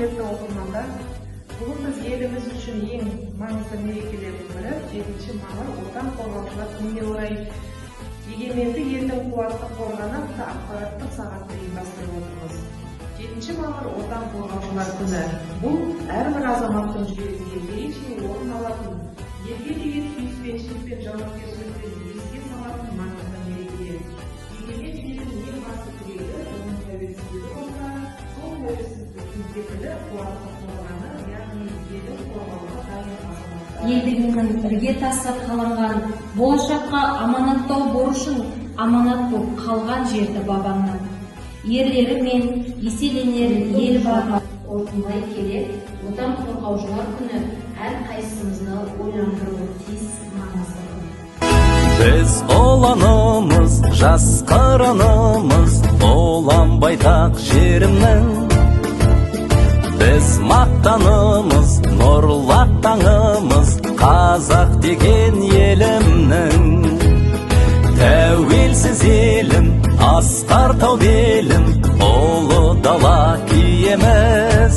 Құрметті оқырмандар! Бүгін біз еліміз үшін ең маңызды мерекелердің бірі, 7 мамыр, Отан қорғаушылар күніне орай «Егеменді елдің қуатты қорғаны» атты ақпараттық сағатты ұйымдастырып отырмыз. 7 мамыр – Отан қорғаушылар күні. Бұл әрбір азаматтың жүрегінде ерекше орын алатын, елге деген сүйіспеншілік пен жауапкершілікті еске салатын маңызды мереке. Егемен елдің ең басты тірегі оның тәуелсіздігі болса, сол тәуелсіздіктің кепілі – қуатты қорғаны, яғни елін қорғауға дайын азаматтар. Елдігіңнің іргетасы қаланған, болашаққа аманаттау борышың аманат боп қалған жерді бабаңнан. Ерлерімен еселенер ел бар. Қорытындылай келе, Отан қорғаушылар күні әрқайсымызды ойландыруы тиіс маңызды күн. Біз ұланымыз, жас қыранымыз, ұлан байтақ жерімнің. Біз мақтанымыз, нұрлы таңымыз, қазақ деген елімнің. Тәуелсіз елім, асқар тау белім, ұлы дала киеміз.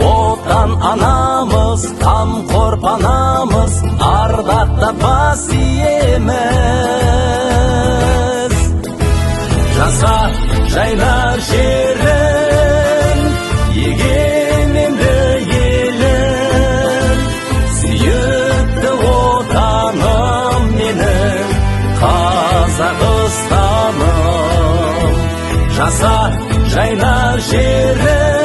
Отан анамыз, қамқор панамыз, ардақтап бас иеміз. Жаса, жайна, жерім, егеменді елім, сүйікті отаным менің, Қазақстаным. Жаса, жайна, жерім.